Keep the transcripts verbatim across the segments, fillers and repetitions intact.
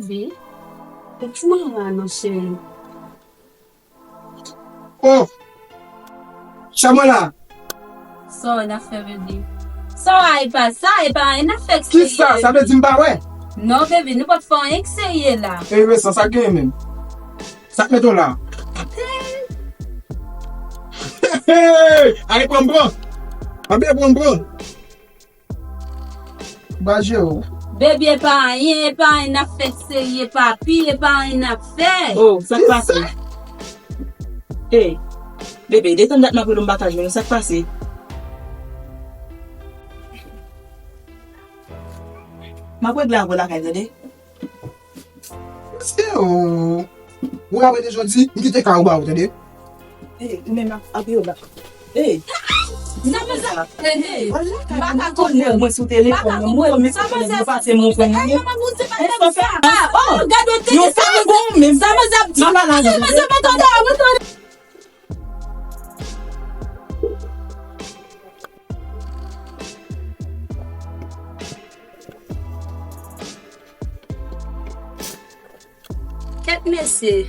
Baby, ou ti mwen la non, cheri. Oh! Sa mwen la? Sa w ap fè, baby? Sa w a, e pa sa, e pa anyen n ap fè k serye. Kisa? Sa vle di m pa wè? Non, baby, nou p ap fè anyen k serye la. E resan, sa k genyen menm? Sa k mete w la? Hey! Ale pran m pran! Anben pran m pran! Ba je w. Baby, e pa anyen, e pa anyen n ap fè k serye, papi, e pa anyen n ap fè. Oh, sa k pase? Hey, bebe, detann dat m ap rele w m pa ka jwenn ou, sa k pase? M ap regle avè w lakay, tande? Mesye, oh. Ou ap rete jodi, m kite kay ou ba ou, tande? Hey, ou menm ap, ap yo la. Hey. Sa mwen sa. Hey, hey. M pa ka konn mwen sou telefòn nan. Mwen menm sou telefòn nan, pase mwen konn mwen. Hey, mwen sa. Oh, gade ou te. Yo sa bon menm. Sa mwen sa. M pa la. Sa mwen tande, mwen tande. Kèt mesye,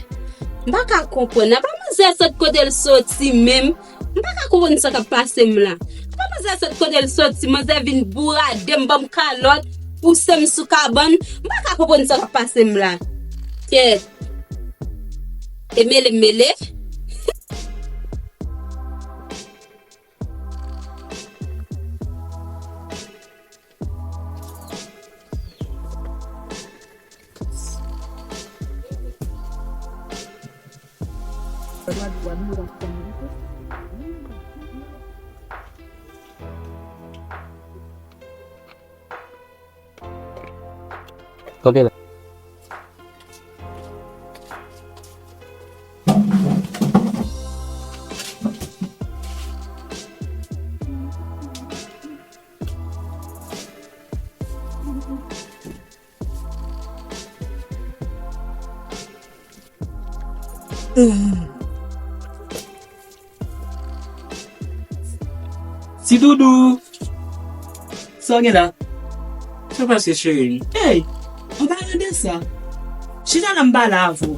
m pa ka konprann. Apa manzè sot kote l soti menm? M pa ka konprann sa k ap pase m la. Apa manzè sot kote l soti, manzè vin bourade m, ban m kalòt, pouse m sou kabann. M pa ka konprann sa k ap pase m la. Kèt. E mele m mele. Konbyen lè? Ti doudou. Sa w gen la? Sa pase, cheri? Ey, an palan de sa, chita la m pale avè w.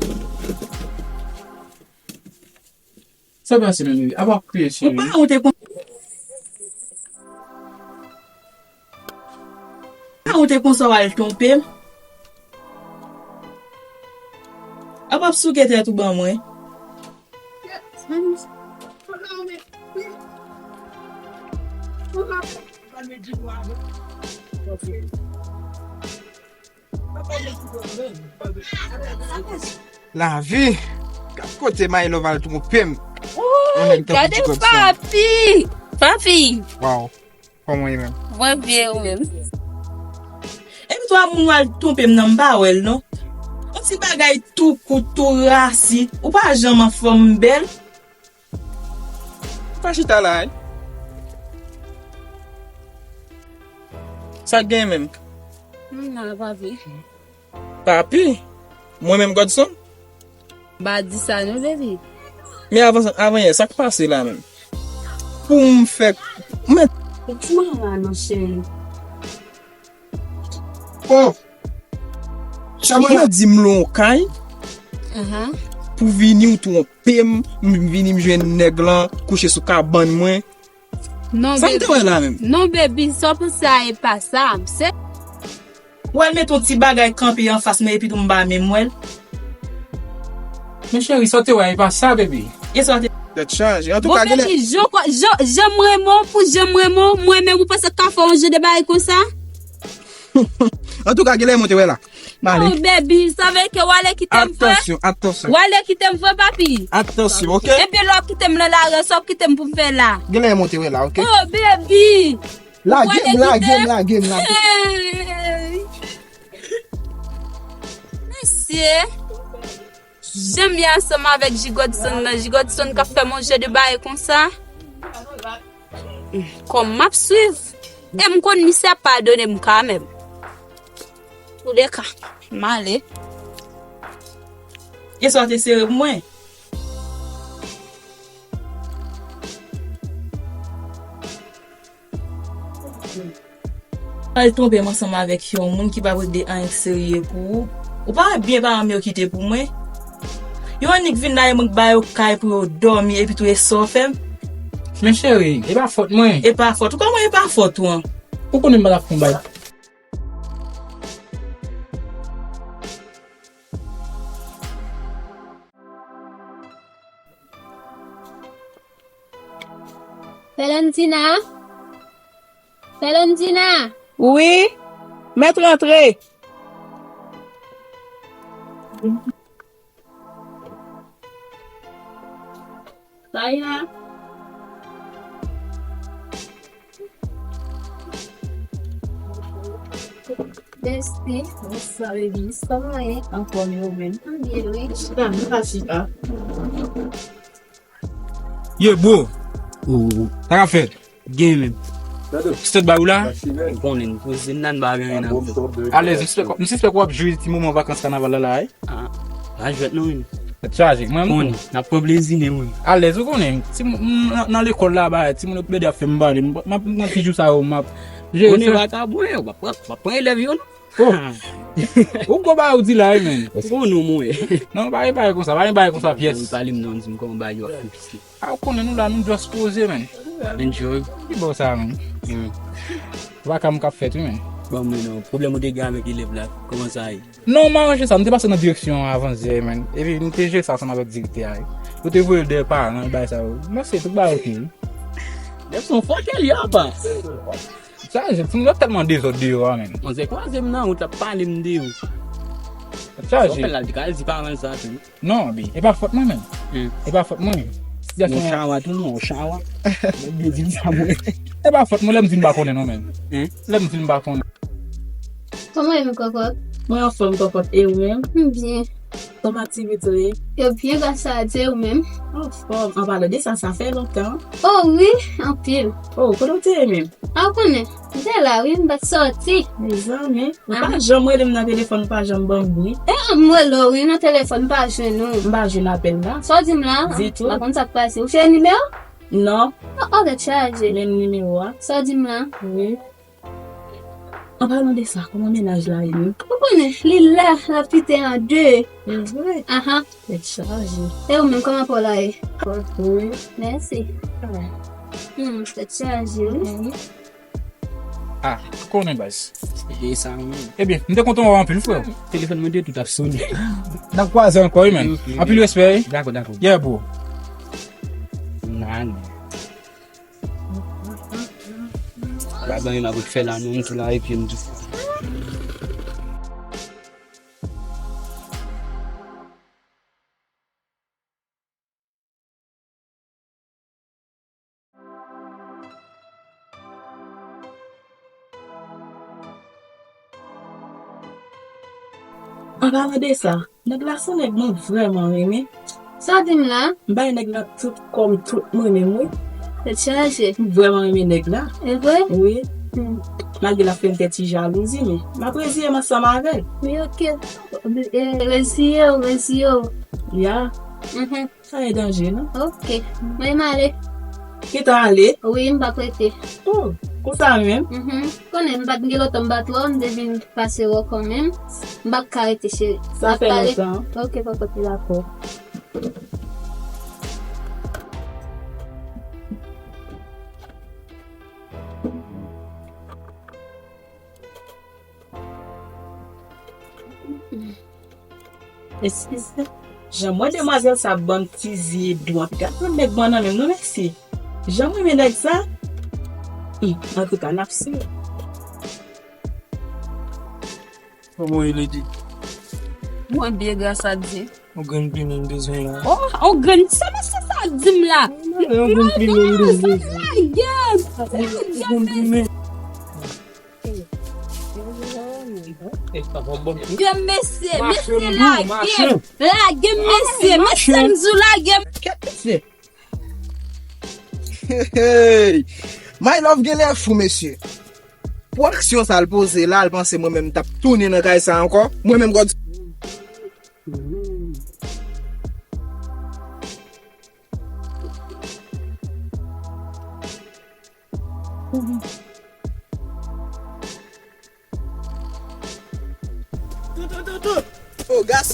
Sa pase menm, bebe? Apa w ap kriye, cheri? Ou pa wont e kon-, pa wont e konsa w al twonpe m? Apa w ap souke tèt ou ban mwen? Lavi! Gad kote My Love al twonpe m. Yon nèg tankou Ti Godson. Papi! Papi! Waw. Kòman w ye menm? Mwen byen, ou menm? Epi twa moun w al twonpe m nan, m pa wè l non. Yon ti bagay tou kout, tou rasi. Ou pa janm anfòm, bèl. Pa chita la, wi. Sa k genyen menm? M la, papi. Papi? Mwen menm, Godson? M pa di sa non, baby. Men avan, avan yè, sa k pase la menm? Pou m fè, men. Ou ti mwen la non, cheri. Oh! Sa mwen la di m lon kay. Pou vini w twonpe m, m vini m jwenn nèg lan kouche sou kabann mwen. Non, sa m te wè la menm? Non, baby, sa w panse a e pa sa. Se. Ou al mete yon ti bagay kanpe anfas mwen epi tou m pa menm wè l. Men cheri, sa w te wè a e pa sa, baby. E sa w te. Tèt chaje. Antouka, bon, genlè baby, jan, jan, jan m renmen w, pou jan m renmen w, mwen menm ou panse k ka fè yon jan de bagay konsa? Antouka, genlè mwen te wè la. M ale. Oh, baby, sa vle ke w ale kite m vre? Atansyon, atansyon. W ale kite m vre, papi? Atansyon, ok? Epi lè w ap kite m nan lari, sa w ap kite m pou m fè la? Genlè mwen te wè la, ok? Oh, baby! Lage m, lage m, lage m, lage m. Hey! Mesye, jan m ye ansanm avèk Jigodson nan, Jigodson k ap fè m yon jan de bagay konsa. Kòm m ap swiv, e m konn misye ap padone m kanmenm. Touleka, m ale. E sa w te sere pou mwen? Al twonpe m ansanm avèk yon moun ki pa pote de anyen k serye pou ou. Ou pa wè byen paran m yo kite pou mwen? Yo annik vin la, e mwen k ba yo kay pou yo dòmi, epi tou e sa w fè m? Men cheri, e pa fòt mwen. E pa fòt ou? Kòman e pa fòt ou an? Ou konnen m pa t ap fè yon bagay. Felandina? Felandina? Wi, mèt rantre. Sa y la. Bèsti, bonswa, baby. Kòman w ye? Anfòm, e ou menm? Mwen byen, wi. Chita, nou ka chita. Ye, bro. Ou, ou. Sa k ap fèt? Gen menm. Stèt ba ou la? Ou konnen, nou poze nan ba gen nan. Alèz, m sispèk, m sispèk w ap jwi ti moman vakans kanaval la la, wi. Ah, pa jwèt non, wi. Tèt chaje, mwen. Konnen, n ap pran plezi, ne, wi. Alèz, ou konnen, ti moun, m, nan, nan lekòl la, ba, ti moun yo plede ap fè m pale, m, m ap pran ti jou sa yo, m ap jere sa. Konnen vakabon, w ap pran, w ap pran elèv yo, non. Oh. Ou gwo bagay ou di la, wi, men. Ou konnen, mwen. Non, pa gen bagay konsa, pa gen bagay konsa, pyès. Pale m non, di m kòman bagay yo ap konplike. A, ou konnen nou la, nou just poze, men. Enjoy. Ki bò sa, men? Mm. Vaka m k ap fèt, wi, men. Bon, men non, pwoblèm ou te gen avèk elèv la, kòman sa ye? Non, m aranje sa, m te pase nan direksyon an avan yè, men. Epi m te jere sa ansanm avèk direktè a, wi. Yo te voye l dèyè paran, bagay sa yo. Mèsi, tout bagay oke, wi. Nèg se yon fòkè li apa. Chaje, timoun yo tèlman dezòd deyò a, men. Manzè kwaze m nan wout la, pale m de ou. Chaje. Sa w fè la, li ka di paran l sa tou. Non, bi, e pa fòt mwen, men. Hmm. E pa fòt mwen. Sitiyasyon. Mon chawa tou non, chawa. Mwen byen di m sa mwen. E pa fòt mwen, lè m di m pa konnen non, men. Hmm? Lè m di m pa konnen. Kòman e, men kòkòt? Mwen anfòm, kòkòt, e ou menm? M byen. Kòman aktivite w ye? Yo byen, gras a Dye, ou menm? Anfòm. An palan de sa, sa fè lontan. Oh wi, anpil. Oh, kote w te ye menm? A, ou konnen, m te la wi, m pa t sòti. Mezanmi, ou pa janm rele m nan telefòn, ou pa janm ban m bri. E, m rele w wi nan telefòn, m pa jwenn ou. M pa jwenn apèl la. Sa w di m la? Ditou. M pa konn sa k pase. Ou chanje nimewo? Non. Oh, oh, tèt chaje. Menm nimewo a. Sa w di m la? Wi. An palan de sa, kòman mennaj la ye menm? Ou konnen, li la, l ap pete an de. E vre? Ahan. Tèt chaje. E ou menm, kòman pa w la ye? Wi. Mèsi. Ah. Hmm, tèt chaje, wi. Mhm. Ah, konnen baz. E sa, wi. Ebyen, m te kontan wè w anpil, frè. Telefòn mwen te tout ap sonnen. N ap kwaze ankò, wi, men. Ok, ok. Anpil respè, wi. Dakò, dakò. Yeah, bro. Nan. Pa gen anyen m ap fè la non, m tou la epi m tou. An palan de sa, nèg la se yon nèg mwen vrèman renmen. Sa w di m la? M bay nèg la tout kò m, tout mwen menm, wi. Tèt chaje. M vrèman renmen nèg la. E vre? Wi. Hmm. Malgre l ap fè m fè ti jalouzi, men m ap reziye m ansanm avè l. Wi, oke. E, reziye w, reziye w. Ya. Mhm. Pa gen danje, non? Oke. Mwen m ale. Gentan ale? Wi, m p ap rete. Oh, konsa menm? Mhm. Konnen m pa t gen lontan m pa t wè w, m te vin pase wè w kanmenm. M p ap ka rete, cheri. Sa fè lontan. Oke, papa, dakò. Eskize. Jan m wè demwazèl sa ap ban m ti zye dwat. Gad yon nèg mwen nan menm non, mèsi. Jan m renmen nèg sa. Hmm, antouka, n ap swiv. Kòman w ye, Lady? Mwen byen, gras a Dye. Yon grenn pime m bezwen la. Oh, yon grenn, sa mesye sa ap di m la? Yon grenn pime m bezwen. Sa lage m. Yon grenn pime. Yo, mesye, mesye, lage m. Lage m, mesye, mesye, m di w lage m. Kèt, mesye. Hey, hey. My love genlè fou, mesye. Pou aksyon sa l poze la, l panse mwen menm m t ap tounen nan kay sa ankò. Mwen menm, God. Tout, tout, tout, tout.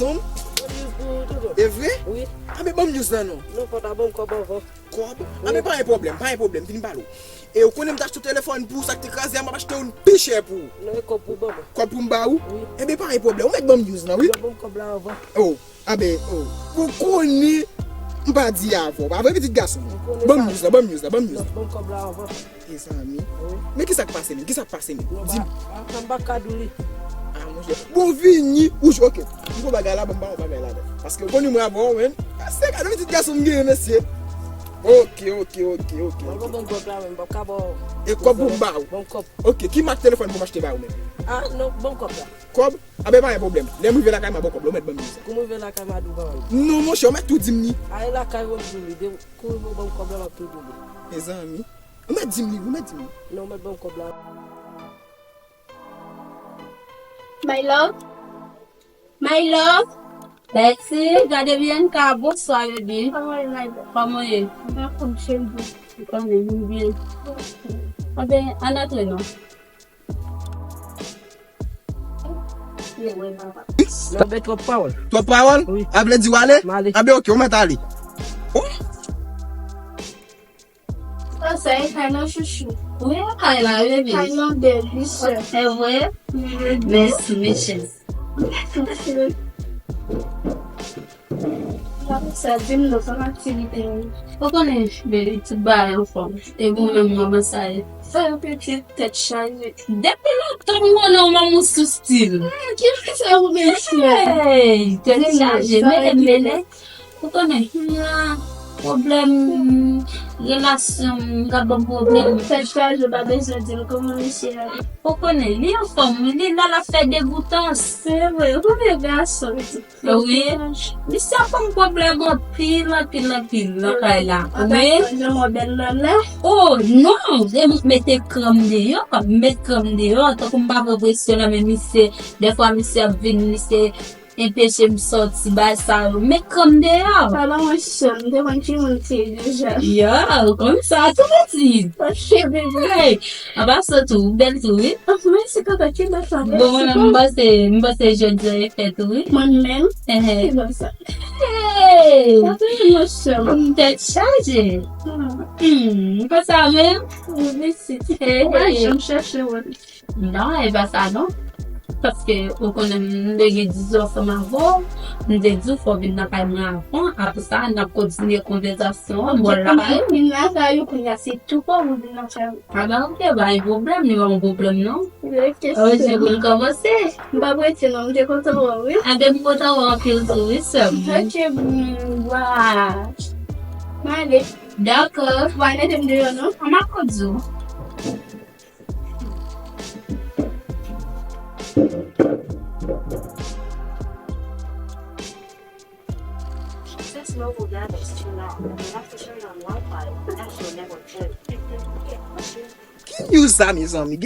Bon news pou ou, tonton. E vre? Wi. Anben, ban m news lan non. Non, fò w ta ban m kòb anvan. Kòb? Anben, pa gen pwoblèm, pa gen pwoblèm, vin m pale w. E ou konnen m t achte yon telefòn pou ou, sa k te kraze a, m ap achte youn pi chè pou ou. Non, e kòb pou ban mwen. Kòb pou m ba ou? Wi. Enben, pa gen pwoblèm, ou mèt ban m news lan, wi. Non, ban m kòb la anvan. Oh, anben, oh. Ou konnen m pa di avè w, pa vre, pitit gason m? Ban m news lan, ban m news lan, ban m news lan. Non, ban m kòb la anvan. Mezanmi. Wi. Men kisa k pase menm? Kisa k pase menm? Di m. Ah, m pa ka di w li. Ah, monchè. Bon, vini. Ou, ok. M gon bagay la, ban m ba w bagay la. Paske ou konn mwen avè w, menm. Se gade pitit gason m genyen, mesye. Ok, ok, ok, ok. Mwen, ban m kòb la, menm, m p ap ka ba w. E kòb pou m ba w? Ban m kòb. Ok, ki mak telefòn pou m achte ba w menm? Ah, non, ban m kòb la. Kòb? Anben, pa gen pwoblèm. Lè m rive lakay, m a ba w kòb la, ou mèt ban m li sa. Kou m rive lakay, m a di w ban m li. Non, monchè, ou mèt tou di m li. Ale lakay ou, m di w li. De, kou ou ban m kòb la, m ap tou di w li. Mezanmi. Ou mèt di m li, ou mèt di m li. Non, ou mèt ban m kòb la. My love? My love? Lexi, gade Bianca, bonswa, baby. Kòman w ye, my love? Kòman w ye? Mwen anfòm, cheri. Ou konnen, m byen. Anben, ann antre non. Lè w wè m ap. Non, ben, twòp pawòl. Twòp pawòl? Wi. A vle di w ale? M ale. Anben, ok, ou mèt ale. Oh! Sa, sa e kay lan, chouchou. Wi, kay la, baby. Kay lan bèl, wi, sè. E vre? Wi. Mèsi, mèsi. Sa di m non, sa aktivite yo. Ou konnen, baby, tout bagay anfòm. E ou menm, kòman sa ye? Sa yo pitit, tèt chaje. Depi lontan m konnen w manman sou stil. Ah, ki fè sa ou menm? Hey, tèt chaje, mele, mele. Ou konnen, m nan pwoblèm relasyon, m ka ban pwoblèm. Tèt chaje, ou pa bezwen di m kòman misye a ye. Ou konnen, li anfòm, wi, li la, l ap fè degoutans. Se vre, ou konnen gason, pitit. Wi. Misye ap ban m pwoblèm anpil, anpil, anpil nan kay la. Wi. Jan mwen bèl nan la. Oh, non! E m mete kran m deyò, m met kran m deyò, tankou m pa pran presyon nan men misye. Dèfwa misye ap vin, misye enpeche m sòti, bay sa yo. Met kran m deyò. Pale mwen sè, m te konn ki moun li te ye deja. Ya, konn sa tou pitit. Ok, bebe. Hey, Apa sa tou, ou bèl tou, wi. Ah, mèsi, papa, ki bèl sa. Bon, mwen menm, m panse, m panse jodi a e fèt ou, wi. Mwen menm? Ehe. Ki bèl sa. Hey! Sa te emosyon. M tèt chaje. Ah. Hmm, ou konsa menm? Wi, mèsi. Hey, ou pa janm chèche wè m. Non, e pa sa, non. Paske ou konnen m te gen dizon ansanm avè w. M te di w fò w vin nan kay mwen avan. Apre sa, n ap kontinye konvèsasyon an bò lakay ou. Vin lakay ou kounye a, se tou pa w vin lakay ou. A ben, ok, pa gen pwoblèm, li pa yon pwoblèm, non. Ok, se bon, n kòmanse. M p ap rete, non, m te kontan wè w, wi. Anben, m kontan wè w anpil tou, wi, sè m. Ok, m va. M ale. Dakò. Ou pa mete m deyò, non? M ap konn di w. Since mobile data is turned off, you have to turn on Wi-Fi to access your network data. Ki news sa, mezanmi?